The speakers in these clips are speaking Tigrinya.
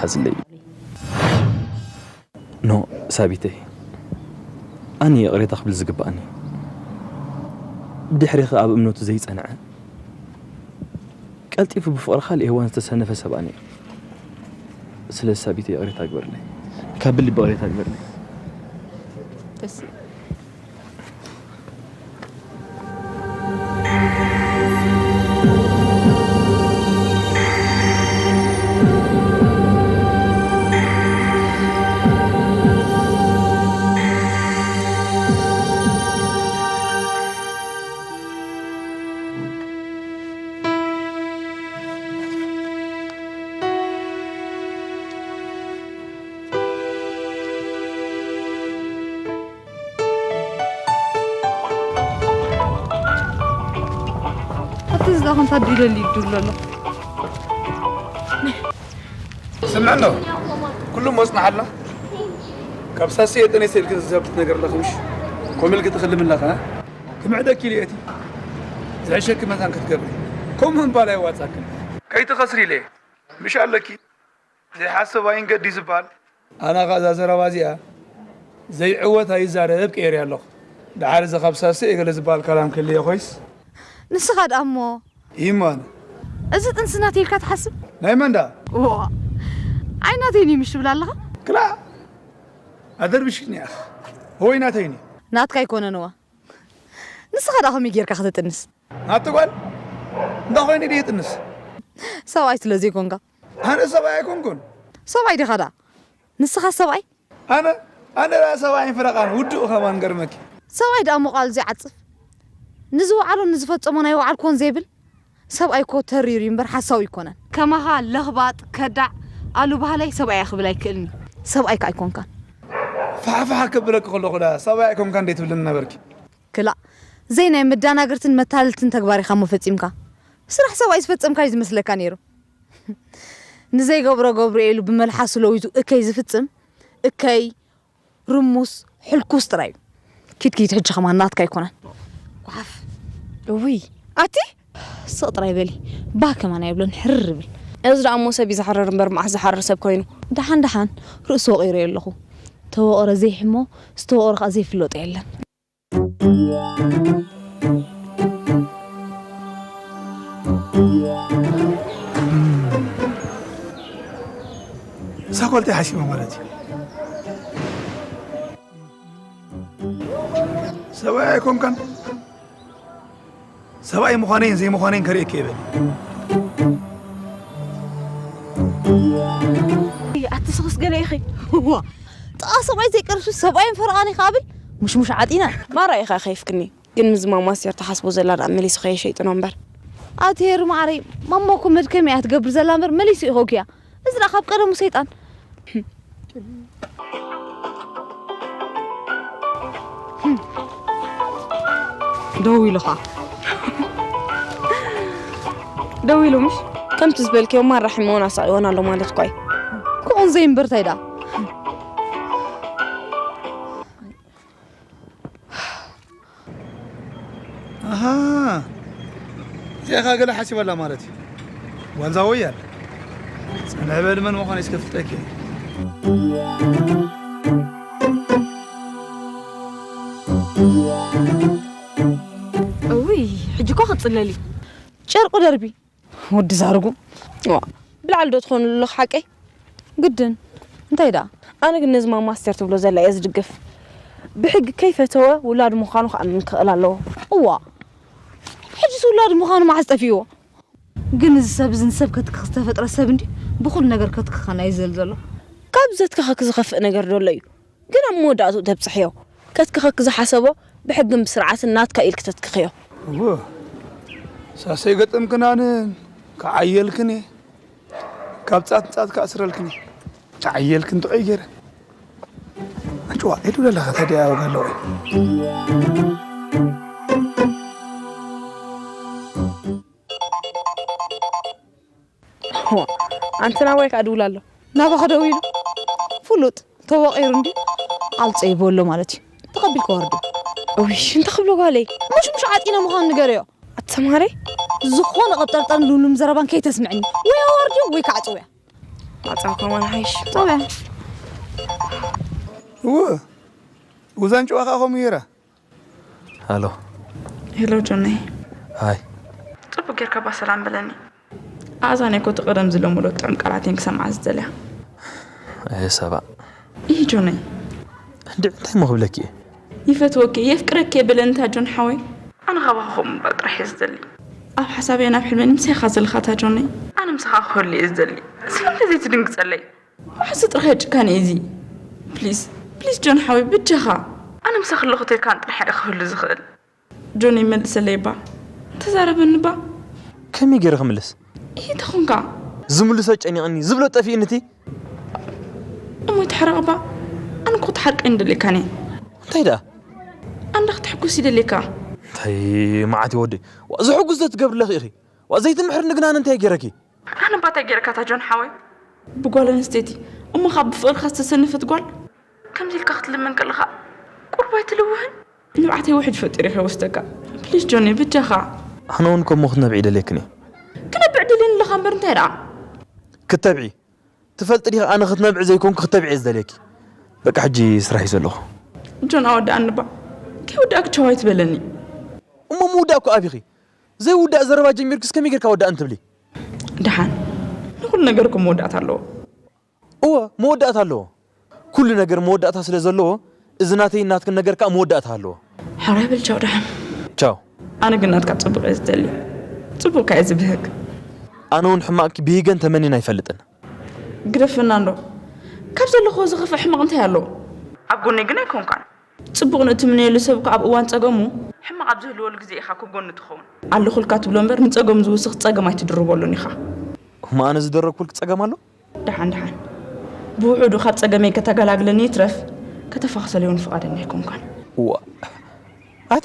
ሓዝለይ። ኖ፣ ሳቢተይ፣ ኣነ ይቕሬታ ክብል ዝግባኣኒ፣ ብድሕሬኺ ኣብ እምነቱ ዘይጸንዐ፣ ቀልጢፉ ብፍቕሪ ካልእ የዋን ዝተሰነፈ ሰብኣይ ነይሩ። ስለዚ ሳቢተይ ይቕሬታ ግበርለይ፣ ካብ ልቢ ይቕሬታ ግበርለይ። ደስ ኣቲ ዝዳ ኸንታ ዲለሊ ይዱል ኣሎ። ስምዕኖ፣ ኩሉ መጽናሓልና። ካብ ሳሲ የጠነ ሰልክ ዝዘብት ነገር ኣለኽምሽ? ኮሚል ክትኽልም ኣለኻ? ክምዕደኪ ኢሉ እቲ ዝሕሸኪ መታን ክትገብሪ። ከምኡ እምባል ኣይዋጻክን። ከይትኸስሪ ኢለ። ምሽ ኣለኪ። ዘይሓስብ ኣይንገዲ ዝበሃል። ኣነ ኸኣ እዛ ዘረባ እዚኣ ዘይዕወት ኣይዛረብ ቀይረ ኣለኹ። ደሓር እዚ ካብ ሳስዕ ገለ ዝበሃል ካላም ክልየ ኮይስ። ንስኻ ደኣ እሞ? ይማን። እዚ ጥንሲ ናተይ ኢልካ ትሓስብ? ናይ መን ደኣ? ዋ፣ ኣይ ናተይ እዩ ምሽ ትብል ኣለኻ? ክላ ኣደርብሽክኒ ኣኽ። ሆይ ናተይኒ። ናትካ ኣይኮነን እዋ። ንስኻ ደኣ ከመይ ጌርካ ክትጥንስ? ናቲ ጓል እንዳ ኾይኑ ድዩ ይጥንስ? ሰብኣይ ስለ ዘይኮንካ። ኣነ ሰብኣይ ኣይኮንኩን። ሰብኣይ ዲኻ ደኣ? ንስኻ ሰብኣይ? ኣነ፣ ኣነ ደኣ ሰብኣይን ፍረቓን ውዱእ ኸማን ገርመኪ። ሰብኣይ ደኣ እሞ ቃሉ ዘይዓጽፍ። ንዝወዓሎን ንዝፈጸሞን ኣይወዓልኩዎን ዘይብል። ሰብኣይ እኮ ተሪር እዩ እምበር ሓሳዊ ኣይኮነን። ከማኻ ለኽባጥ፣ ከዳዕ፣ ኣሉ በሃላይ ሰብኣይ እየ ክብል ኣይክእልን እዩ። ሰብኣይ ከኣ ኣይኮንካን። ፋሕፋሕ ክብለኪ ከለኹ ደኣ ሰብኣይ ኣይኮንካን ደይ ትብልኒ ነበርኪ? ክላእ፣ ዘይ ናይ መዳናገርትን መታለልትን ተግባር ኢኻ እሞ ፈጺምካ። ስራሕ ሰብኣይ ዝፈጸምካ እዩ ዝመስለካ ነይሩ። ንዘይገብሮ ገብሮ ኢሉ ብመልሓሱ ለዊጡ እከይ ዝፍጽም፣ እከይ፣ ርሙስ፣ ሕልኩስ ጥራይ እዩ። ኪድ ኪድ፣ ሕጂ ኸማን ናትካ ኣይኮነን። ጓሓፍ። እውይ፣ ኣቲ ስቕ ጥራይ በሊ። ባህ ከማን ኣይብሎን፣ ሕርር ብል። እዚ ደኣ እሞ ሰብ እዩ ዝሓርር እምበር መዓስ ዝሓርር ሰብ ኮይኑ። ደሓን ደሓን ርእሲ ወቒረዮ ኣለኹ። ተወቕረ ዘይሕሞ፣ ዝተወቕረ ኸኣ ዘይፍለጦ የለን። እዛ ጓል እንታይ ሓሲባ ማለት እዩ? ሰብኣይ ኣይኮንካን? ሰብኣይ ምዃነይን ዘይምዃነይን ከርእየኪ እየ በል። ኣቲ ስኽስ ገለ ኢኺ። ዋ፣ ጥቓ ሰብኣይ ዘይቀርብሲ ሰብኣይን ፈረቓን ኢኻ ብል። ሙሽሙሽ ዓጢና። ማራ ኢኻ ከይፍክኒ። ግን ምስ ማማ ኣስቴር ትሓስቦ ዘላ ደኣ መሊሱ ከየሸይጥኖ እምበር። ኣቲ ሄሪ መዓረይ፣ ማማ እኮ መድከሚ እያ ትገብር ዘላ እምበር መሊሱ ይኸውክያ። እዚ ደኣ ካብ ቀደሙ ሰይጣን። ደው ኢሉ ኸኣ። ደው ኢሉ ምሽ? ከምቲ ዝበልክዮ ማራ ሕሞን ኣሳቒዎን ኣሎ ማለት እኳ እዩ። ክኡን ዘይምበር እንታይ ደኣ? ኣሃ፣ እዚኣ ኸኣ ገለ ሓሲባላ ማለት እዩ። ዋንዛ ወያል። ጽንሕ በል መን ምዃነይ እስከ ፍልጠኪ። እውይ፣ ሕጂ እኮ ክጽለል እዩ። ጨርቁ ደርቢ። ወዲ ዛርጉ። ዋ፣ ብላዕሊ ዶ ትኾኑ ኣለኹ ሓቀይ? ግድን። እንታይ ደኣ? ኣነ ግን ነዚ ማማ ኣስቴር ትብሎ ዘላ እየ ዝድግፍ። ብሕጊ ከይፈተወ ውላድ ምዃኑ ክኣምን ክኽእል ኣለዎ። እዋ። ሕጂስ ውላድ ምዃኑ መዓስ ጠፊእዎ? ግን እዚ ሰብ እዚ ንሰብ ከትክኽ ዝተፈጥረ ሰብ እንዲ ብኹሉ ነገር ከትክኸና እዩ ዝደሊ ዘሎ። ካብ ዘትክኸኪ ዝኸፍእ ነገር ዶ ኣሎ እዩ? ግን ኣብ መወዳእትኡ ተብጽሕዮ። ከትክኸኪ ዝሓሰቦ ብሕግን ብስርዓትን ናትካ ኢልኪ ተትክኽዮ። እወ፣ ሳሰይ ገጠምክናንን ክዓየልክን እየ። ካብ ጻት ንጻት ክኣስረልክን እየ። ተዓየልክን ትቐይር። ኣንጭዋ፣ ኢሉ ደለኻ ታዲያ ዋጋ ኣለዎ። ዋ፣ ኣንቲ ናባይ ከኣ ድውል ኣሎ። ናባኻ ደዊሉ? ፍሉጥ፣ ተወቒሩ እንዲ ኣልጸይቦ ኣሎ ማለት እዩ። ተቐቢልካ ወርዶ። እውይ፣ እንታይ ክብሎ ጓለይ? ሙሽ ሙሽ ዓጢነ ምዃኑ ንገረዮ። ኣቲ ሰምሃረይ? ዝኾነ ቀብጠርጠርን ልምሉም ዘረባን ከይተስምዕኒ። ወይ ኣዋርድዮ ወይ ከዓ ኣጸውያ። ኣጻው ከማን ሓይሽ። ጸበ። እወ። ውዛን ጨዋኻ ኸም ይራ። ሃሎ። ሄሎ ጆነይ። ሃይ። ጽቡቅ ጌርካ ባ ሰላም በለኒ። ኣዛን እኮ እቲ ቀደም ዝለመዶ ጥዑም ቃላት እየን ክሰምዓ ዝደልያ። ኣየ ሰባ። ይህ ጆነይ። እንዲ እንታይ ሞ ክብለኪ እየ? ይፈትወኪ የፍቅረኪ የበለኒ እታ ጆን ሓወይ። ኣነ ካባኻ ከምኡ ምባል ጥራሕ እየ ዝደሊ። ኣብ ሓሳበይ ናብ ሕልመይ ንምሳኻ ዘለኻ እታ ጆነይ። ኣነ ምሳኻ ክህሉ እየ ዝደሊ። ስለምንታይ ዘይትድንግጸለይ? መሓሱ ጥርኸ ጭካነ እዚ። ፕሊስ ፕሊስ ጆን ሓወይ ብጃኻ። ኣነ ምሳኺ ኣለኹ ተልካን ጥራሕ እየ ክህሉ ዝኽእል። ጆን ይመልሰለይ እባ ተዛረበኒ እባ። ከመይ ገይረ ክምልስ? ይህ ተኾንካ። ዝምልሶ ጨኒቕኒ ዝብሎ ጠፊእኒ እቲ። እሞ ይትሕረቕ እባ። ኣነ እኮ ክትሓርቀኒ ደሊካኒ። እንታይ ደኣ? ኣንዳ ክትሕጉስ ይደሊካ። እንታይ መዓት እዩ ወደይ። ዋ፣ ዝሕጉስ ዶ ትገብርለኺ ኢኺ? ዋ፣ ዘይትምሕርኒ ግና ኣነ እንታይ ገይረኪ? ኣነ እባ እንታይ ገይረካ እታ ጆን ሓወይ? ብጓል ኣንስተይቲ እሞ ካብ ብፍቕርካ ዝተሰነፈት ጓል ከምዚ ኢልካ ክትልምን ከለኻ ቁርባይ ትልውህን። ንብዓተይ ውሕጅ ፈጢሩ ከይወስደካ ፕሊስ ጆኒ ብጃኻ። ኣነ እውን ከምኡ ክትነብዒ ደልየክን እየ። ክነብዕ ደልየኒ ኣለኻ እምበር እንታይ ደኣ? ክተብዒ ትፈልጢ ዲኺ ኣነ ክትነብዒ ዘይኮንኩ ክተብዒ እየ ዝደልየኪ። በቃ ሕጂ ስራሕ እዩ ዘለኹ። ጆን ኣወዳኣኒ እባ። ከይወዳእኪ ቻው ኣይትበለኒ። እሞ ምውዳእ እኮ ኣቢኺ። ዘይውዳእ ዘረባ ጀሚርክስ ከመይ ጌርካ ወዳእኒ ትብሊ? ደሓን ንኹሉ ነገር እኮ መወዳእታ ኣለዎ። እወ መወዳእታ ኣለዎ። ኩሉ ነገር መወዳእታ ስለ ዘለዎ እዚ ናተይን ናትክን ነገር ከኣ መወዳእታ ኣለዎ። ሕራይ በል ቻው ደሓን። ቻው። ኣነ ግን ናትካ ጽቡቕ እየ ዝደሊ። ጽቡቕካ እየ ዝብህግ። ኣነ እውን ሕማቕኪ ብሂገን ተመኒን ኣይፈልጥን። ግደፈና እንዶ። ካብ ዘለኽዎ ዝኸፍእ ሕማቕ እንታይ ኣሎ? ኣብ ጎነይ ግን ኣይኮንካን። ጽቡቕ ንእትምነየሉ ሰብ እኮ ኣብ እዋን ጸገሙ ሕማቕ ኣብ ዝህልወሉ ግዜ ኢኻ ክጎኑ ትኸውን። ኣለኹልካ ትብሎ እምበር ንጸገሙ ዝውስኽ ጸገም ኣይትድርበሉን ኢኻ። እሞ ኣነ ዝደረብኩልኪ ጸገም ኣሎ? ደሓን ደሓን ብውሑዱ ካብ ጸገመይ ከተገላግለኒ ይትረፍ ከተፋኽሰለይ እውን ፍቓደኛ ኣይኮንካን። እዋ ኣቲ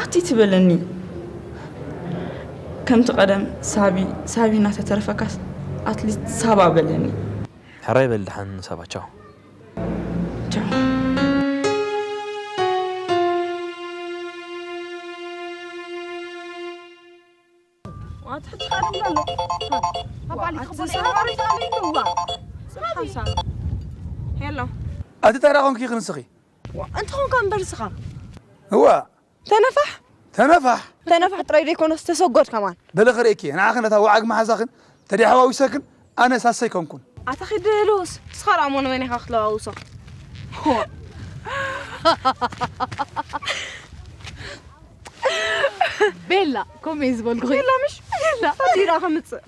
ኣቲ ትበለኒ ከምቲ ቀደም ሳቢ ሳቢ እናተተረፈካስ ኣትሊስት ሳባ በለኒ። ሕራይ በል ደሓን ሳባ ቻው። ሄሎ ኣቲ ታራ ኮንኪ ክንስኺ እንተ ኾንካ እምበር ስኻ እዋ ተነፋሕ ተነፋሕ ተነፋሕ ጥራይ ዘይኮነስ ተሰጎድ ከማን በለ ክርእኪ እየ ንዓኽን ነታ ወዓግ መሓዛኽን ተደይ ሓዋዊሰክን ኣነ ሳሰይ ኮንኩን ኣታ ኺድ ልውስ ንስኻ ደኣ ሞን መን ኢኻ ክትለዋውሶ ቤላ ኮሜ ዝበልኩ ቤላ ምሽ ቤላ ፈቲራ ከምጽእ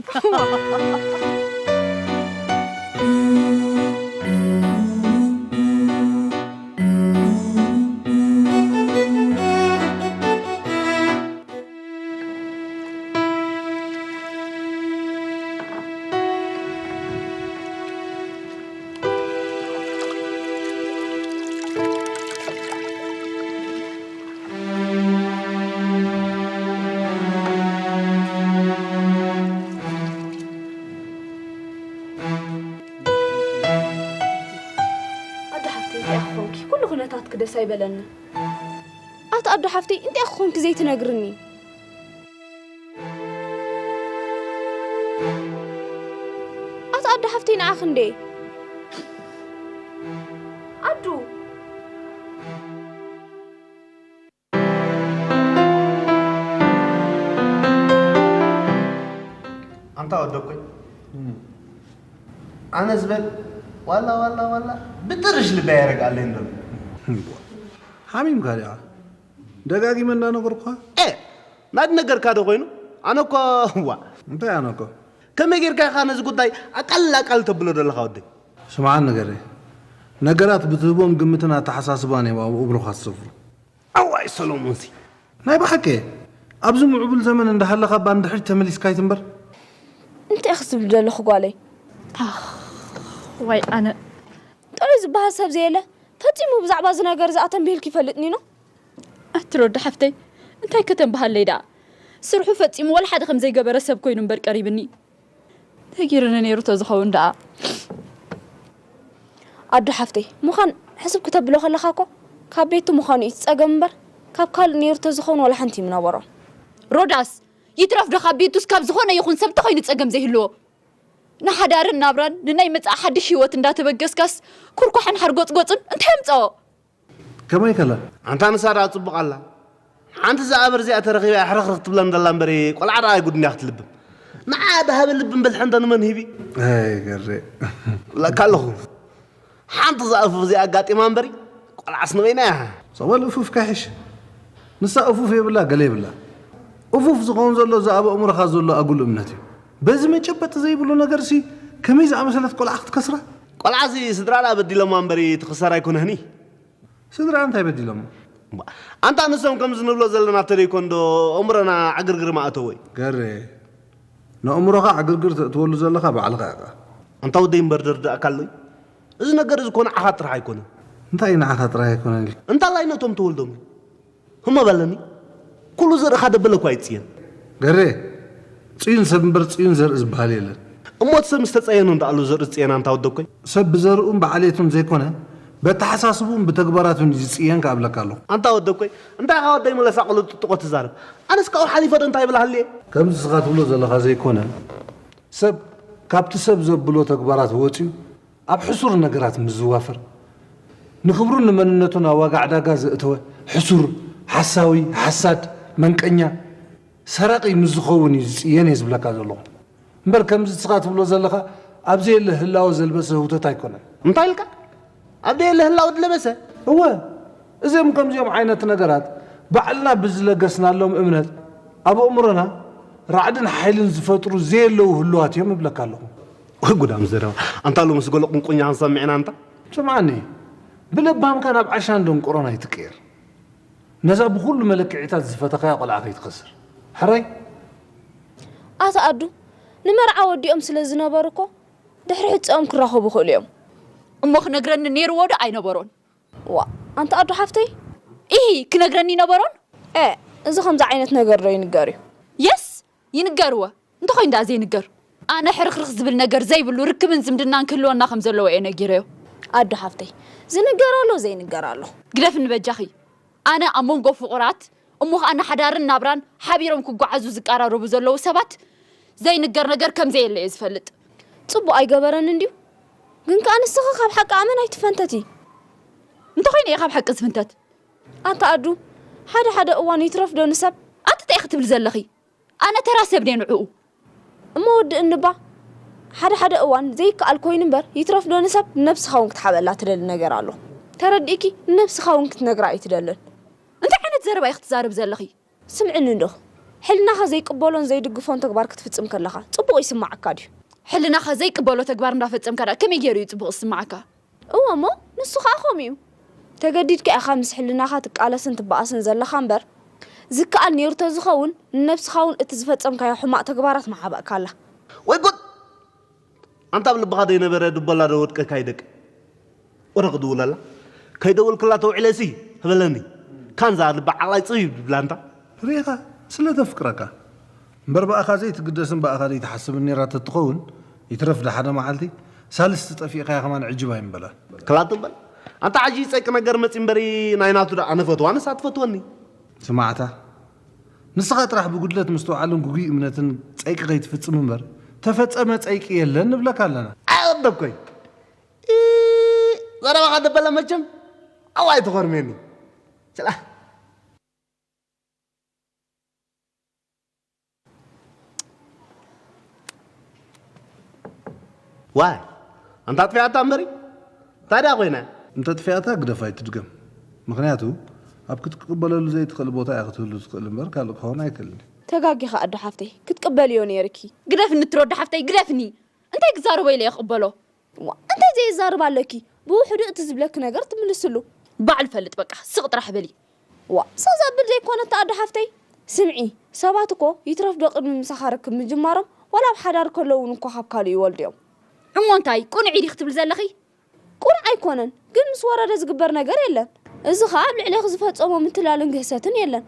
ኣደ ሓፍተይ እንታይ ክኾንኪ? ኩሉ ኩነታትኪ ደስ ኣይበለኒ። ኣቲ ኣዶ ሓፍተይ እንታይ ክኾንኪ ዘይትነግርኒ? ኣቲ ኣዶ ሓፍተይ ንዓኺ እንዴ? ኣዱ ኣንታ ወደኮይ ኣነ ዝበል ዋላ ዋላ ዋላ ብጥርሽ ልበይ ኣይረግኣለይን ዘሎ። ሓሚምካ ዲኻ? ደጋጊመ እንዳነገርኩኻ። ኤ ናዲ ነገርካ ዶ ኮይኑ? ኣነ እኮ ዋ እንታይ ኣነ እኮ ከመይ ጌርካ ኢኻ ነዚ ጉዳይ ኣቃል ኣቃል ተብሎ ዘለኻ ወደይ? ስምዓኒ ገሬ፣ ነገራት ብትህቦም ግምትን ኣተሓሳስባን እዮም ኣብ እግርኻ ዝሰፍሩ። ኣዋይ ሰሎሞንሲ። ናይ ብሓቂ ኣብዚ ምዕቡል ዘመን እንዳሃለኻ እባ ንድሕሪት ተመሊስካ ኣይትንበር። እንታይ ኢኺ ትብሊ ዘለኺ ጓለይ? ኣኽ ዋይ ኣነ። ጥዑይ ዝበሃል ሰብ ዘየለ ፈጺሙ ብዛዕባ እዚ ነገር እዚ ኣተንቢህልኪ ይፈልጥኒ ኖ? ኣቲ ሮዳ ሓፍተይ እንታይ ከተንብሃለይ ደኣ ስርሑ ፈጺሙ ወላ ሓደ ከም ዘይገበረ ሰብ ኮይኑ እምበር ቀሪብኒ። ነጊርኒ ነይሩ ተዝኸውን ደኣ። ኣዱ ሓፍተይ፣ ምዃን ሕስብ ክተብሎ ከለኻ እኮ ካብ ቤቱ ምዃኑ እዩ እቲ ጸገም እምበር ካብ ካልእ ነይሩ ተዝኸውን ዋላ ሓንቲ ይምነበሮ። ሮዳስ፣ ይትረፍ ዶ ካብ ቤቱስ ካብ ዝኾነ ይኹን ሰብ እንተኾይኑ ጸገም ዘይህልዎ። ንሓዳርን ናብራን ንናይ መጻኢ ሓድሽ ህይወት እንዳተበገስካስ ኩርኳሕን ሓርጎጽጎጽን እንታይ የምጽኦ? ከመይ ከላ? ኣንታ ንሳ ደኣ ጽቡቕ ኣላ። ሓንቲ ዝኣበር እዚኣ ተረኺባ ሕርኽርኽ ትብለን ዘላ እምበሪ ቆልዓ ደኣ ኣይጉድን እያ ክትልብም። ንዓ ደሃበ ልቢ እምበል ሕንተ ንመን ሂቢ? ኣይ ገሬ። ብለካ ኣለኹ። ሓንቲ ዝኣፉ እዚኣ ኣጋጢማ እምበሪ ቆልዓስ ንበይና እያ። ጸበል እፉፍ ካሕሽ። ንሳ እፉፍ የብላ ገለ የብላ። እፉፍ ዝኸውን ዘሎ እዚ ኣብ ኣእምሮኻ ዘሎ ኣጉል እምነት እዩ። በዚ መጨበጢ ዘይብሉ ነገርሲ ከመይ ዝኣመሰለት ቆልዓ ክትከስራ? ቆልዓ እዚ ስድራ ደኣ በዲሎማ እምበሪ ትኽሰር ኣይኮነህኒ። ስድራ እንታይ በዲሎም? ኣንታ ንሶም ከምዚ ንብሎ ዘለና ተደይኮን ዶ ኣእምሮና ዕግርግር ማእተወይ? ገሬ ንእምሮኻ ዕግርግር ተእትወሉ ዘለኻ ባዕልኻ ኢኻ። ኣንታ ወደይ እምበር ደርዳእካ ኣሎይ። እዚ ነገር እዚ ኮነ ዓኻ ጥራሕ ኣይኮነን። እንታይ እዩ ንዓኻ ጥራሕ ኣይኮነን ኢልካ? እንታላይ ነቶም ተወልዶም እዩ። ህሞ በለኒ። ኩሉ ዘርእኻ ደበለ እኳ ይጽየን። ገሬ ጽዩን ሰብ እምበር ጽዩን ዘርኢ ዝበሃል የለን። እሞ እቲ ሰብ ምስ ተጸየኑ እንዳ ኣሉ ዘርኢ ዝጽየን ኣንታ ወደኮይ። ሰብ ብዘርኡን ብዓሌቱን ዘይኮነ በተሓሳስብኡን ብተግባራቱን እዩ ዝጽየን ከኣብለካ ኣለኹ። ኣንታ ወደኮይ እንታይ ኢኻ ወደይ መለሳ ቆሎ ጥጥቆ ትዛረብ። ኣነስ ካብኡ ሓሊፈ ዶ እንታይ ይብል ሃልየ? ከምዚ እስኻ ትብሎ ዘለኻ ዘይኮነ ሰብ ካብቲ ሰብ ዘብሎ ተግባራት ወጺኡ ኣብ ሕሱር ነገራት ምስ ዝዋፈር ንክብሩን ንመንነቱን ኣብ ዋጋ ዕዳጋ ዘእተወ ሕሱር፣ ሓሳዊ፣ ሓሳድ፣ መንቀኛ፣ ሰራቒ ምስ ዝኸውን እዩ ዝጽየን እየ ዝብለካ ዘለኹ። እምበር ከምዚ ንስኻ ትብሎ ዘለኻ ኣብ ዘየለ ህላወ ዘልበሰ ህውተት ኣይኮነን። እንታይ ኢልካ? ኣብ ዘየለ ህላወ ዝለበሰ? እወ፣ እዚኦም ከምዚኦም ዓይነት ነገራት ባዕልና ብዝለገስናሎም እምነት ኣብ ኣእምሮና ራዕድን ሓይልን ዝፈጥሩ ዘየለዉ ህሉዋት እዮም እብለካ ኣለኹ። ወይ ጉዳም ዘረባ። ኣንታ ሎምስ ገለ ቁንቁኛ ክንሰምዕ ኢና ኣንታ። ስምዓኒ፣ ብለባምካ ናብ ዓሻን ደንቆሮን ኣይትቀየር። ነዛ ብኹሉ መለክዒታት ዝፈተኻያ ቆልዓ ከይትኸስር። ሕራይ? ኣታ ኣዱ፣ ንመርዓ ወዲኦም ስለ ዝነበሩ እኮ ድሕሪ ሕጸኦም ክራኸቡ ይኽእሉ እዮም። እሞ ክነግረኒ ነይርዎ ዶ ኣይነበሮን? ዋ፣ ኣንታ ኣዱ ሓፍተይ። ኢሂ፣ ክነግረኒ ነበሮን? ኤእ፣ እዚ ከምዚ ዓይነት ነገር ዶ ይንገር እዩ? የስ፣ ይንገርዎ። እንተኾይኑ ደኣ ዘይንገር? ኣነ ሕርኽርኽ ዝብል ነገር ዘይብሉ ርክብን ዝምድናን ክህልወና ከም ዘለዎ እየ ነጊረዮ። ኣዱ ሓፍተይ፣ ዝንገር ኣሎ ዘይንገር ኣሎ። ግደፍኒ በጃኺ። ኣነ ኣብ መንጎ ፍቑራት እሞ ኸኣ ንሓዳርን ናብራን ሓቢሮም ክጓዓዙ ዝቀራረቡ ዘለዉ ሰባት ዘይንገር ነገር ከም ዘየለ እየ ዝፈልጥ። ጽቡቕ ኣይገበረን እንድዩ። ግን ከኣ ንስኺ ካብ ሓቂ ኣመን ኣይትፈንተቲ። እንተኾይነ እየ ካብ ሓቂ ዝፍንተት? ኣንታ ኣዱ፣ ሓደ ሓደ እዋን ይትረፍ ዶ ንሰብ? ኣቲ እንታይ ክትብሊ ዘለኺ? ኣነ ተራ ሰብ ድየ ንዕኡ? እሞ ወዲ እንባ፣ ሓደ ሓደ እዋን ዘይከኣል ኮይኑ እምበር ይትረፍ ዶ ንሰብ ንነብስኻ እውን ክትሓበላ ትደሊ ነገር ኣሎ። ተረዲእኪ ንነብስኻ እውን ክትነግራ ኣይትደልን። እንታይ ዓይነት ዘረባ ኢኺ ትዛረቢ ዘለኺ? ስምዕኒ እንዶ፣ ሕልናኻ ዘይቅበሎን ዘይድግፎን ተግባር ክትፍጽም ከለኻ ጽቡቕ ይስምዓካ ድዩ? ሕልናኻ ዘይቅበሎ ተግባር እንዳፈጸምካ ደኣ ከመይ ገይሩ እዩ ጽቡቕ ዝስምዓካ? እወ እሞ ንሱ ኸኣ ከምኡ እዩ። ተገዲድካ ኢኻ ምስ ሕልናኻ ትቃለስን ትበኣስን ዘለኻ እምበር፣ ዝከኣል ነይሩ ተዝኸውን ንነብስኻ እውን እቲ ዝፈጸምካዮ ሕማቕ ተግባራት ምሓበእካላ። ወይ ጉድ! ኣንታ ኣብ ልብኻ ዘይነበረ ድቦላ ዶ ወድቀካ ይደቂ? ወረ ክድውለላ ከይደወልክላ ተውዕለሲ ህበለኒ። ካንዛ ልቢ ዓቕላይ ጽቢብ ድብላ ኣንታ። ርኢኻ ስለ ተፍቅረካ እምበር ብኣኻ ዘይትግደስን ብኣኻ ዘይትሓስብን ነይራ ተትኸውን ይትረፍ ዶ ሓደ መዓልቲ ሳልስቲ ጠፊእካያ ከማን ዕጅብ ኣይምበላን። ክላጥ እምበል ኣንታ ዓጂ ጸቂ ነገር መጺ እምበሪ ናይ ናቱ ደኣ ኣነ ፈትዋ ንሳ ትፈትወኒ። ስማዕታ ንስኻ ጥራሕ ብጉድለት ምስትውዓልን ግጉይ እምነትን ጸይቂ ከይትፍጽም እምበር ተፈጸመ ጸይቂ የለን ንብለካ ኣለና። ኣደኮይ ዘረባኻ ደበለ መቸም ኣዋይ ተኾርሜኒ ስላ ዋይ ኣንታ ኣጥፊኣታ እምበሪ እንታይ ደኣ ኮይና እንተጥፊኣታ ግደፋ ኣይትድገም። ምኽንያቱ ኣብ ክትቅበለሉ ዘይትኽእል ቦታ እያ ክትህሉ ትኽእል እምበር ካልእ ክኸውን ኣይክእልን እዩ። ተጋጊኺ ኣዶ ሓፍተይ ክትቅበልዮ ነይርኪ። ግደፍኒ ትረዶ ሓፍተይ ግደፍኒ። እንታይ ክዛረቦ ኢለ እየ ክቕበሎ? ዋ እንታይ ዘይዛርብ ኣለኪ ብውሕዱ እቲ ዝብለኪ ነገር ትምልስሉ። ባዕሉ ፈልጥ በቃ ስቕ ጥራሕ በሊ። ዋ ሰቕ ዘብል ዘይኮነ እቲ ኣዶ ሓፍተይ። ስምዒ ሰባት እኮ ይትረፍ ዶ ቅድሚ ምሳኻ ርክብ ምጅማሮም ዋላ ኣብ ሓዳር ከለዉ እውን እኮ ካብ ካልእ ይወልዱ እዮም። እሞ እንታይ ቁኑዕ ኢዩ ዲኺ ትብሊ ዘለኺ? ቁኑዕ ኣይኮነን ግን ምስ ወረደ ዝግበር ነገር የለን። እዚ ኸኣ ኣብ ልዕሌኺ ዝፈጸሞ ምትላልን ግህሰትን የለን።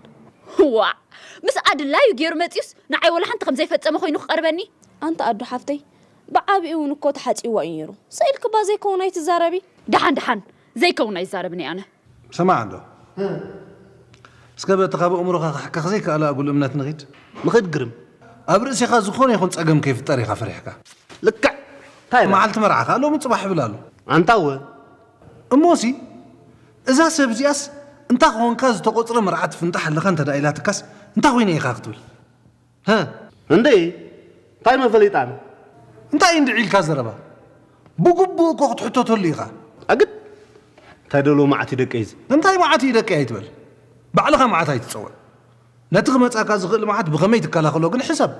ዋእ ምስ ኣድላዩ ገይሩ መጺኡስ ንዓይ ወላ ሓንቲ ከም ዘይፈጸመ ኮይኑ ክቐርበኒ። ኣንታ ኣዱ ሓፍተይ ብዓቢኡ እውን እኮ ተሓጺብዋ እዩ ነይሩ። ስቕ ኢልኪ እባ ዘይከውን ኣይትዛረቢ። ደሓን ደሓን ዘይከውን ኣይዛረብን እየ ኣነ። ስማዕ እንዶ እስከ በቲ ካብ ኣእምሮኻ ክሕከኽ ዘይከኣለ ኣጉል እምነት ንኺድ። ንኺድ ግርም። ኣብ ርእሴኻ ዝኾነ ይኹን ጸገም ከይፍጠር ኢኻ ፈሪሕካ። ልክዕ እንታይ ኢላ? መዓልቲ መርዓኻ ሎሚ ጽባሕ ይብል ኣሎ። ኣንታ እወ። እሞሲ፣ እዛ ሰብ እዚኣስ እንታ ኾንካ ዝተቖጽረ መርዓ ትፍንጣሕ ኣለኻ እንተ ደኣ ኢላትካስ፣ እንታ ኾይነ ኢኻ ክትብል? ሃ? እንዴ? እንታይ መፈሊጣን? እንታይ እንድዒ ኢልካ ዘረባ? ብግቡእ እኮ ክትሕተተሉ ኢኻ። ኣግድ? እንታይ ደሎ መዓት እዩ ደቀይ እዚ? እንታይ መዓት እዩ ደቀይ ኣይትበል። ባዕልኻ መዓት ኣይትጸውዕ። ነቲ ክመጻካ ዝኽእል መዓት ብኸመይ ትከላኸሎ ግን ሕሰብ።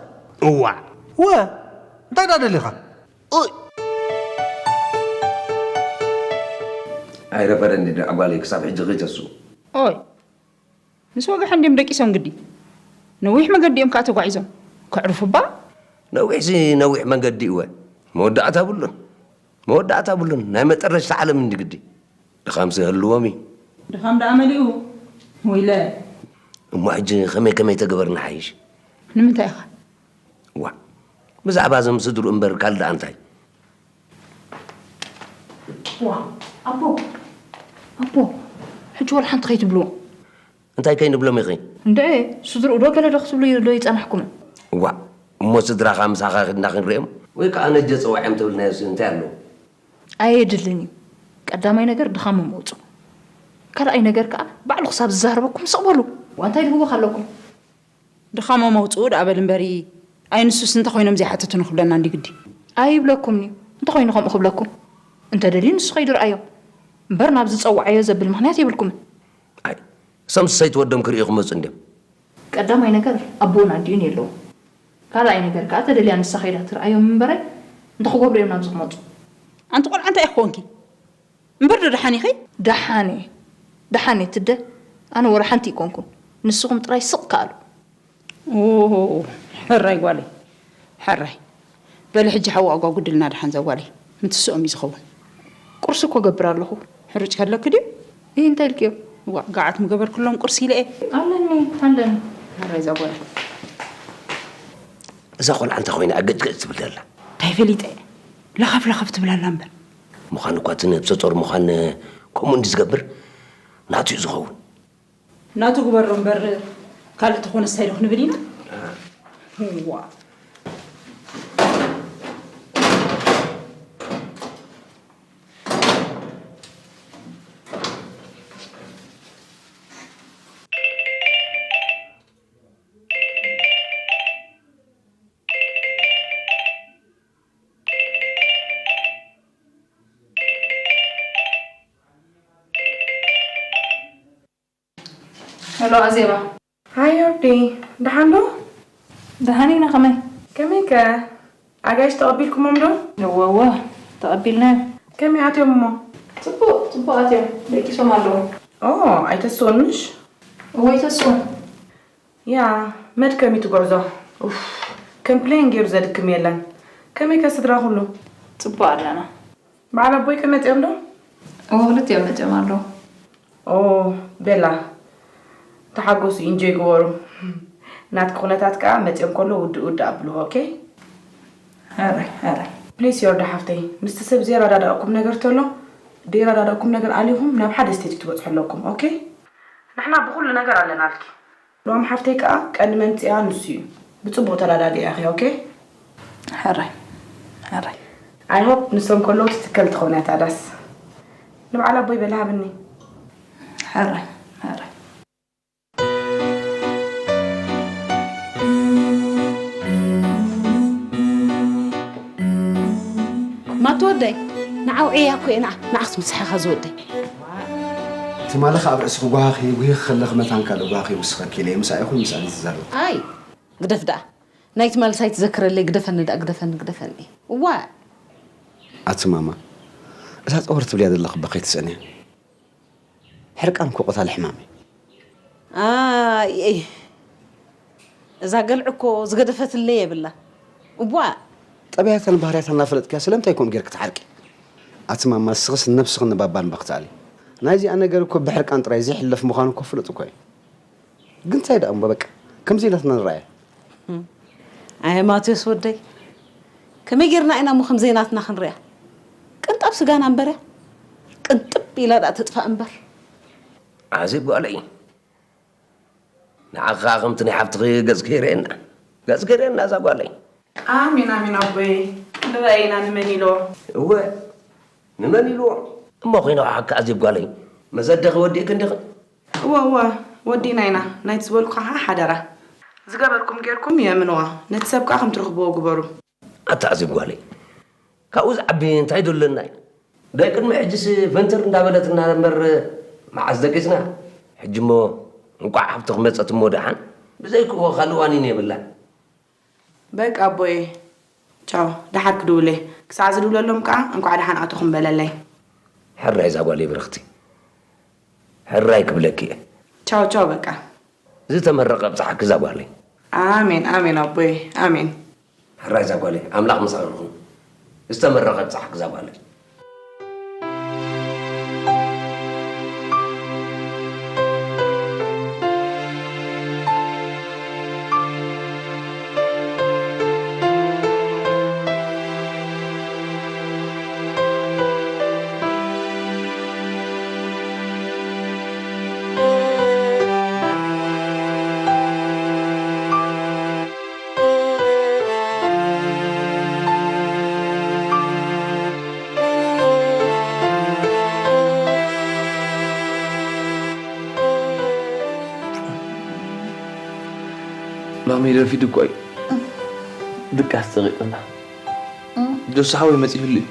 እዋዕ። ወ፣ እንታይ ደኣ ደሊኻ? ኡይ። ኣይረፈደኒ ደኣ ጓለይ ክሳብ ሕጂ ከይተሱ። ኦይ። ምስ ወግሐ እንድዮም ደቂሶም ግዲ። ነዊሕ መገዲ እዮም ከኣ ተጓዒዞም። ከዕርፉ እባ። ነዊሕሲ ነዊሕ መገዲ እወ። መወዳእታ ብሉን። መወዳእታ ብሉን። ናይ መጠረሽታ ዓለም እንዲ ግዲ። ድኻምሲ ይህልዎም እዩ። ድኻም ደኣ መሊኡ። ወይለ። እሞ ሕጂ ከመይ ከመይ ተገበርና ሓይሽ? ንምንታይ ኢኻ? ዋእ። ብዛዕባ እዞም ስድርኡ እምበር ካልእ ደኣ እንታይ? ዋ፣ ኣቦ፣ ኣቦ፣ ሕጂ ወላ ሓንቲ ከይትብልዎ። እንታይ ከይንብሎም ኢኺ? እንድዒ፣ ስድርኡ ዶ ገለ ዶ ክትብሉ ዶ ይጸናሕኩምን? ዋእ፣ እሞ ስድራኻ ምሳኻ ኺድና ክንርእዮም? ወይ ከኣ ነጀ ጸዋዕዮም ተብልናዮስ እንታይ ኣለዎ? ኣየድልን እዩ። ቀዳማይ ነገር ድኻሞም ኣውጽኡ። ካልኣይ ነገር ከኣ ባዕሉ ክሳብ ዝዛረበኩም ስቕ በሉ። ዋንታይ ልህወኽ ኣለኩም? ድኻሞም ኣውጽኡ ደኣ በል እምበሪ፣ ኣይ ንሱስ እንተ ኾይኖም ዘይሓተቱኒ ክብለና እንዲ ግዲ። ኣይብለኩምን እዩ። እንተ ኾይኑ ከምኡ ክብለኩም? እንተ ደልዩ ንሱ ኸይዱ ርኣዮ። እምበር ናብ ዝጸውዓዮ ዘብል ምኽንያት የብልኩምን። ኣይ፣ እሶም ሰይቲ ወዶም ክርእዩ ክመጹ እንድዮም። ቀዳማይ ነገር ኣቦን ኣዲኡን የለዉ። ካልኣይ ነገር ከኣ ተደልያ ንሳ ኸይዳ ትርኣዮም እምበረ እንተ ክገብሩ እዮም ናብዚ ክመጹ። ኣንቲ ቆልዓ እንታይ ኢኺ ኮንኪ? እምበር ዶ ደሓን ኢኺ? ደሓን እየ። ደሓን እየ ትደ። ኣነ ወላ ሓንቲ ኣይኮንኩን። ንስኹም ጥራይ ስቕ ከኣሉ። ኦሆ፣ ሕራይ ጓለይ፣ ሕራይ። በሊ ሕጂ ሓዋ ኣጓጉድልና ደሓን እዛ ጓለይ። ምትስኦም እዩ ዝኸውን። ቁርሲ እኮ ገብር ኣለኹ። ሕሩጭ ከለኪ ድዩ? እይ፣ እንታይ ኢልክዮ? ዋእ፣ ገዓት ምገበርኩሎም ቁርሲ ኢለ እየ። ኣለኒ፣ ኣለኒ። ሕራይ እዛ ጓለይ። እዛ ቆልዓ እንታይ ኮይና ገጭገጭ ትብል ዘላ? እንታይ ፈሊጠ? ለኸፍ ለኸፍ ትብል ኣላ እምበር። ምዃን እኳ እቲ ነብሰ ጾር ምዃን ከምኡ እንዲ ዝገብር ናቱ እዩ ዝኸውን። ናቱ ግበሮ እምበር ካልእ ተኾነ እንታይ ዶ ክንብል ኢና? ዋ። ሄሎ ኣዜባ። ሃይ ዮርዲ፣ ደሓን ዶ? ደሓን ኢና፣ ከመይ? ከመይ ከ? ኣጋይሽ ተቐቢልኩሞም ዶ? እወ፣ እወ፣ ተቐቢልናዮም። ከመይ ኣትዮም እሞ? ጽቡቕ፣ ጽቡቕ ኣትዮም፣ ደቂሶም ኣለዉ። ኦ፣ ኣይተስኡን ምሽ? እወ፣ ኣይተስኡን። ያ፣ መድከሚ እቲ ጉዕዞ። ኡፍ፣ ከም ፕሌን ገይሩ ዘድክም የለን። ከመይ ከ ስድራ ኩሉ? ጽቡቕ ኣለና። በዓል ኣቦይ ከ መጺኦም ዶ? እወ፣ ክልቲኦም መጺኦም ኣለዉ። ኦ፣ ቤላ፣ ተሓጎሱ፣ ኢንጆይ ግበሩ። ናትኪ ኩነታት ከኣ መጺኦም ከሎ ውድእ ውድእ ኣብልዎ፣ ኦኬ? ሕራይ፣ ሕራይ። ፕሊስ ዮርዲ ሓፍተይ፣ ምስቲ ሰብ ዘየረዳድኣኩም ነገር ተሎ፣ ዘየረዳድኣኩም ነገር ኣሊኹም ናብ ሓደ ስቴጅ ክትበጽሑ ኣለኩም፣ ኦኬ? ንሕና ብኹሉ ነገር ኣለናልኪ። ሎም ሓፍተይ ከኣ ቀንዲ መምጽኢኣ ንሱ እዩ። ብጽቡቕ ተረዳድእያ ኢኺ፣ ኦኬ? ሕራይ፣ ሕራይ። I hope ንሶም ከለዉ ትትከል ትኸውን እያ እታ ዳስ። ንበዓል ኣቦይ በሊ ሃብኒ። ሕራይ፣ ሕራይ። ማቲ ወደይ፣ ንዓ ውዕየያ እኮ እየ፣ ንዓ፣ ንዓ ክትምስሓኻ ዝወደይ። ትማሊ ኸኣ ኣብ ርእስኺ ጓሂኺ፣ ጉሂኺ ከለኺ መታን ካልእ ጓሂኺ ይውስኸኪ ኢለ እየ ምሳኣ ይኹን ምስኣ ዘይትዛረቢ። ኣይ፣ ግደፍ ደኣ። ናይ ትማሊ ሳይትዘክረለይ፣ ግደፈኒ ደኣ፣ ግደፈኒ፣ ግደፈኒ። እዋእ። ኣቲ ማማ፣ እታ ጸወር ትብልያ ዘለኺ እባ ከይትስእንያ። ሕርቃን እኮ ቀታሊ ሕማም እዩ። ኣይ፣ እዛ ገልዒ እኮ ዝገደፈትለይ የብላ። እዋእ። ጠባያታን ባህርያታን እናፈለጥክያ ስለምንታይ ከምኡ ጌርኪ ትዓርቂ? ኣቲ ማማ፣ ንስኽስ ንነብስኽን ንባባን እባ ክትኣሊ። ናይዚኣ ነገር እኮ ብሕርቃን ጥራይ ዘይሕለፍ ምዃኑ እኮ ፍሉጥ እኮ እዩ። ግን እንታይ ደኣ እሞ በቃ፣ ከምዚ ኢላትና ንረኣያ። እም። ኣየ ማቴዎስ ወደይ፣ ከመይ ጌርና ኢና እሞ ከምዘይ ናትና ክንሪኣ? ቅንጣብ ስጋና እምበር እያ። ቅንጥብ ኢላ ደኣ ትጥፋእ እምበር። ኣዜብ ጓለይ፣ ንዓኺ ከኣ ከምቲ ናይ ሓፍትኺ ገጽኪ ይርእየና። ገጽኪ ይርእየና እዛ ጓለይ። ኣሜን፣ ኣሜን ኣቦይ። ንበይ ኢና ንመን ኢልዎ? እወ፣ ንመን ኢልዎ? እሞ ኮይነ ሓካ ኣዜብ ጓለይ፣ መዘደኺ ወዲእክ እንዲኺ? እወ፣ እወ፣ ወዲእና ኢና። ናይቲ ዝበልኩኻ ሓደራ። ዝገበርኩም ጌርኩም የእምንዋ። ነቲ ሰብ ከኣ ከም ትረኽብዎ ግበሩ። ኣታ ኣዜብ ጓለይ፣ ካብኡ ዝዓቢ እንታይ ዶ ኣለና እዩ? ዳይ ቅድሚ ሕጅስ ቨንተር እንዳበለትና እምበር መዓስ ደቂስና? ሕጂ እሞ እንቋዕ ሃብትኽ መጸት እሞ ደሓን። ብዘይክዎ ካልእ ዋኒን የብላን። በቃ ኣቦየ፣ ቻው። ደሓር ክድውለይ። ክሳዕ ዝድውለሎም ከኣ እንቋዕ ደሓን ኣተኹም በለለይ። ሕራይ እዛ ጓለይ ብርኽቲ። ሕራይ ክብለኪ እየ። ቻው፣ ቻው፣ በቃ። ዝተመረቐ ብጽሓ ክዛ ጓለይ። ኣሜን፣ ኣሜን ኣቦየ፣ ኣሜን። ሕራይ እዛ ጓለይ፣ ኣምላኽ ምሳኺ ይኹን። ዝተመረቐ ብጽሓ ክዛ ጓለይ። ሎሚ ረፊዱ እኮ እዩ። ድቃስ ጸቂጡና። ጆስ ሓወይ መጺሁሉ እዩ።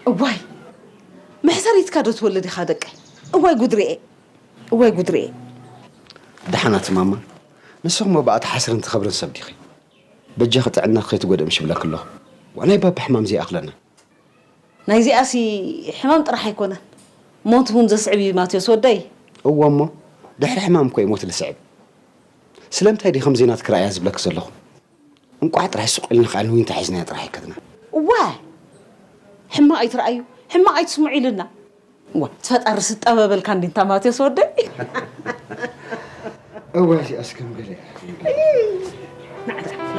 እዋይ፣ መሕሰሪትካ ዶ ትወልድ ኢኻ ደቀይ? እዋይ ጉድ ርኤ፣ እዋይ ጉድ ርኤ። ደሓናት ማማ፣ ንስኹም ብኣቲ ሓስርን ትኸብርን ሰብ ዲኺ? በጃኺ ጥዕና ከይትጎድእ ምሽ ብለክ ኣለኹ። ዋናይ ባባ ሕማም ዘይኣኽለና። ናይዚኣሲ ሕማም ጥራሕ ኣይኮነን፣ ሞት እውን ዘስዕብ እዩ ማቴዎስ ወደይ። እወ እሞ፣ ድሕሪ ሕማም እኮ እዩ ሞት ልስዕብ። ስለምንታይ ዲኹም ዜናት ክረኣያ ዝብለክ ዘለኹ? እንቋዕ ጥራይ ሱቕ ኢልና ከኣ ንዊንታ ሒዝናያ ጥራይ ኣይከድና። እዋይ! ሕማቕ ኣይትረኣዩ፣ ሕማቕ ኣይትስምዑ ኢልና። እዋ፣ እቲ ፈጣሪ ስጠበበልካ እንዲ እንታ ማቴዎስ ወደይ። እዋ፣ እዚኣስ ከም ገለ። መርሓባ።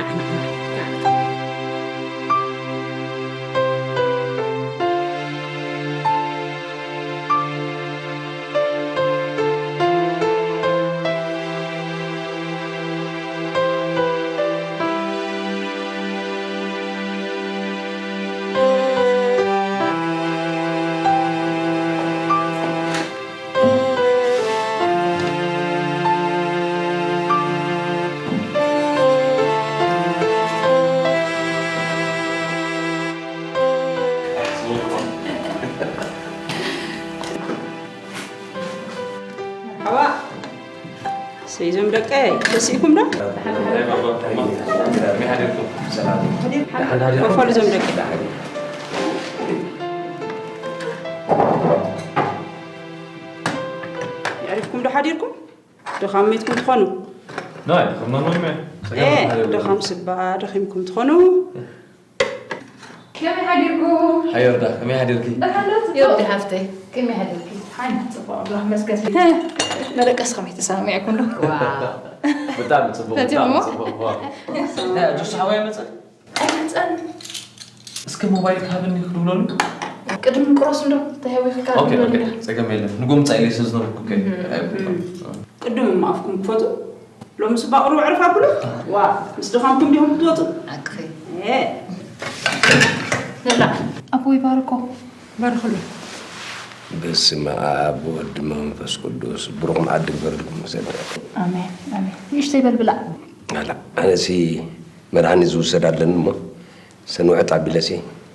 ሰይ፣ እዞም ደቀይ፣ ተሲእኩም ዶ? ኮፈሉ እዞም ደቀይ። የዕሪፍኩም ዶ ሓዲርኩም? ድኻም ሜትኩም ትኾኑ? ናይ፣ ድኻም መኖም እየ። ኤ፣ ድኻም ስባ፣ ደኺምኩም ትኾኑ? ከመይ ሓዲርኩም? ሓየርዳ፣ ከመይ ሓዲርኪ? ደሓን ዶ? ዮርዲ ሓፍተይ፣ ከመይ ሓዲርኪ? ሓንቲ ጽቡቕ፣ ኣምላኽ መስገን። ሀ፣ መደቀስ ከመይ ተሰማሚዕኩም ዶ? ዋው። ብጣዕሚ ጽቡቅ፣ ፈትዮም ብጣዕሚ እሞ? ጽቡቅ። ዋው። ዳ፣ ጆስ ሓወይ መጸ? ኣይመጸን። እስኪ ሞባይል ክሃብኒ ክድውለሉ? ቅድም ቁረስ እንዶ፣ ተሃዊኽካ ኦኬ፣ እንዶ ኦኬ። እንዶ። ጸገም የለን። ንጎም ጻኢለይ ስለ ዝነበርኩ፣ ኦኬ። እም። ኣይብልካን። እም። ቅድም እሞ ኣፍኩም ክፈቱ። ሎምስ ባቕሩ ዕርፍ ኣብሉ። ዋ፣ ምስ ድኻምኩም ዲኹም ክትወጹ? ሓቅኺ። ኤ። ንብላዕ። ኣቦ ይባርኮ። ባርኽሉ። በስመ ኣብ ወወልድ መንፈስ ቅዱስ። ብሩኽ መዓዲ ግበርልኩም መሰደት። ኣሜን፣ ኣሜን። ንእሽተይ በል ብላዕ። ኣላ፣ ኣነሲ መድሃኒት ዝውሰድ ኣለኒ እሞ፣ ሰንውዕጥ ኣቢለሲ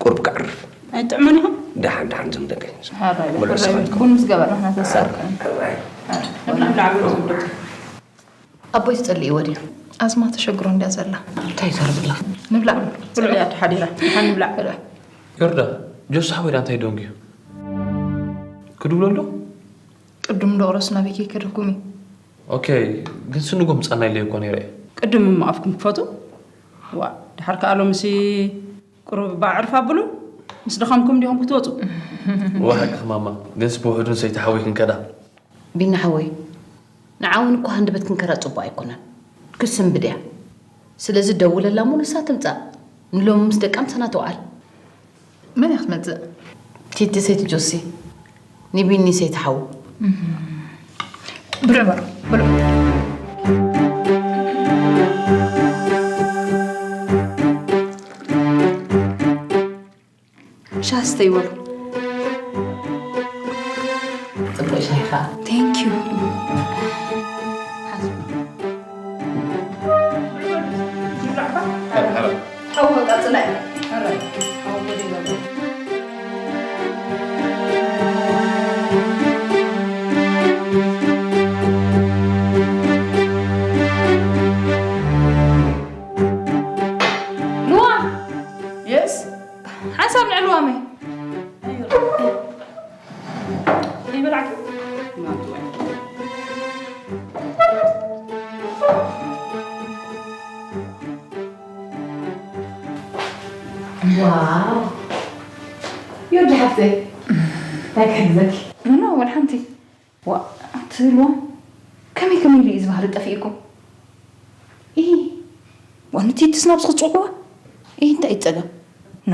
ቁርብ ከዕርፍ። ኣይጥዕሙን ኢኹም? ደሓን፣ ደሓን ዝም ደቀ። ሓራይ፣ ምልዕስ ሓራይ። ኻትኩም። ቡን ምስ ገበርና ንሕና ተሳርቀን። ሓራይ። ንብላዕ፣ ንብላዕ በሉ ዝም ደቀ። ኣቦይ ትጸልእዎ ድዩ? ኣዝማ ተሸግሮ እንድያ ዘላ። እንታይ ተርብላ? ንብላዕ፣ ብልዑ። ጽልእያ ተሓዲራ። ንሓን ንብላዕ። ብልዑ። ዮርዳ፣ ጆስ ሓወይ ዳ እንታይ ደንጉዩ? ክድውለሉ? ቅድም ዶ ቁረስ ናበይ ከይከደኩም እዩ? ኦኬ፣ ግን ስንጎም ጻና ኢለ እኮ ነይረ። ቅድም እሞ ኣፍኩም ክፈቱ። ዋ፣ ድሓር ከኣ ሎምሲ ቁሩብ ባዕርፍ ኣብሉ። ምስ ድኻምኩም ዲኹም ክትወጹ? ዋ፣ ሓቅኺ ማማ፣ ግንስ ብውሕዱን ሰይቲ ሓወይ ክንከዳ። ቢኒ ሓወይ፣ ንዓ እውን እኮ ሃንደበት ክንከራ ጽቡቕ ኣይኮነን። ክስንብድ እያ። ስለዚ ደውለላ እሞ ንሳ ትምጻእ። ንሎሚ ምስ ደቃ ምሳና ትውዓል። መን እያ ክትመጽእ? ቲቲ ሰይቲ ጆሲ። ንቢኒ ሰይቲ ሓው። ብልዑ በሉ፣ ብልዑ። ስተይ በሉ። ጽቡቕ ሻሂኻ። Thank you። ሓው ቀጽላይ። ሉዋ። Yes? ሓንሳብ ንዕልዋ መይ። ይበላዕኪ? ዋው። ይወዲ ሓፍተይ። እንታይ ክሕግዘኪ? ኖ፣ ወላ ሓንቲ። ዋ፣ ኣቲ ሉዋ፣ ከመይ ከመይ ኢሉ እዩ እዚ ባህሊ ጠፊእኩም? ኢ፣ ዋ፣ ንቲትስ ናብዚ ክትጽውዕዋ? ኢ፣ እንታይ እዩ ጸገም? ኖ፣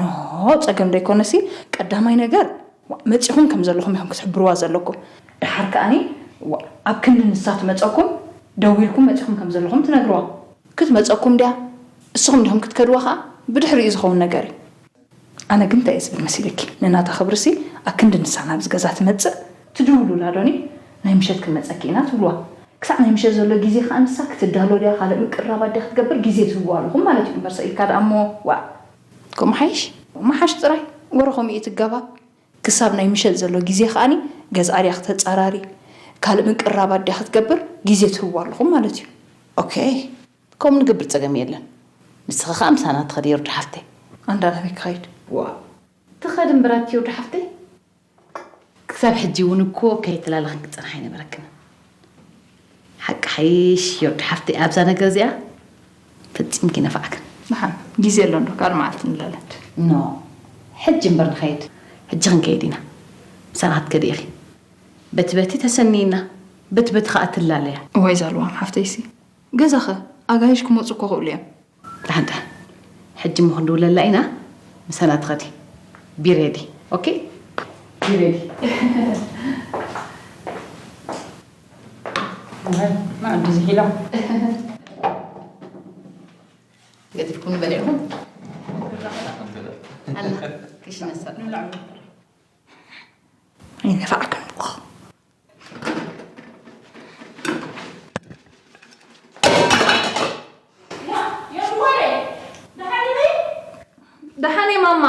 ጸገም ዶ ኣይኮነሲ፣ ቀዳማይ ነገር፣ ዋ፣ መጺኹም ከም ዘለኹም ኢኹም ክትሕብርዋ ዘለኩም። ደሓር ከኣኒ፣ ዋ፣ ኣብ ክንዲ ንሳ ትመጸኩም፣ ደዊልኩም መጺኹም ከም ዘለኹም ትነግርዋ። ክትመጸኩም ድያ? እስኹም ዲኹም ክትከድዋ ከኣ፣ ብድሕሪኡ ዝኸውን ነገር እዩ። ኣነ ግን እንታይ እየ ዝብል መሲልኪ? ንናታ ክብርሲ ኣክንዲ ንሳ ናብዚ ገዛ ትመጽእ ትድውሉላ ዶኒ? ናይ ምሸት ክንመጸኪ ኢና ትብልዋ። ክሳዕ ናይ ምሸት ዘሎ ግዜ ከኣ ንሳ ክትዳሎ ድያ ካልእ ምቅርራባት ድያ ክትገብር ግዜ ትህብዋ ኣለኹም ማለት እዩ። እምበር ሰኢልካ ደኣ እሞ ዋእ። ከምኡ ሓይሽ? ምሓሽ ጥራይ ወረ ከምኡ እዩ ትጋባብ። ክሳብ ናይ ምሸት ዘሎ ግዜ ከኣኒ ገዝኣ ድያ ክተጻራሪ ካልእ ምቅርራባት ድያ ክትገብር ግዜ ትህብዋ ኣለኹም ማለት እዩ። ኦኬ። ከምኡ ንገብር ጸገም የለን። ንስኺ ኸኣ ምሳና ትኸዲ ዮርዲ ሓፍተይ። ኣንዳ ናበይ ክኸይድ? ዋ። ትኸዲ እምበር ኣቲ ዮርዲ ሓፍተይ። ክሳብ ሕጂ እውን እኮ ከይተላለኽን ክጸንሓ ኣይነበረክን። ሓቂ ሓይሽ ዮርዲ ሓፍተይ ኣብዛ ነገር እዚኣ ፈጺምኪ ነፋዕክን። መሓም ግዜ ኣሎ እንዶ ካልእ መዓልቲ ንላለድ። ኖ። ሕጂ እምበር ንኸይድ። ሕጂ ክንከይድ ኢና። ምሳና ክትከዲ ኢኺ። በቲ በቲ ተሰንይና። በቲ በቲ ኸኣ ትላለያ። እዋይ ዛልዋም ሓፍተይሲ። ገዛኸ ኣጋይሽ ክመጹ እኮ ክእሉ እዮም። ደሓን ደሓን። ሕጂ እሞ ክንድውለላ ኢና። ምሳና ትኸዲ። Be ready. ኦኬ? Be ready. መኣዲ ዝሒላ። ገዲፍኩም በሊዕኩም? ኣላ፣ ክሽነ ሰብ። ኣይነፋዕክን እኮ። ደሓን እየ ማማ።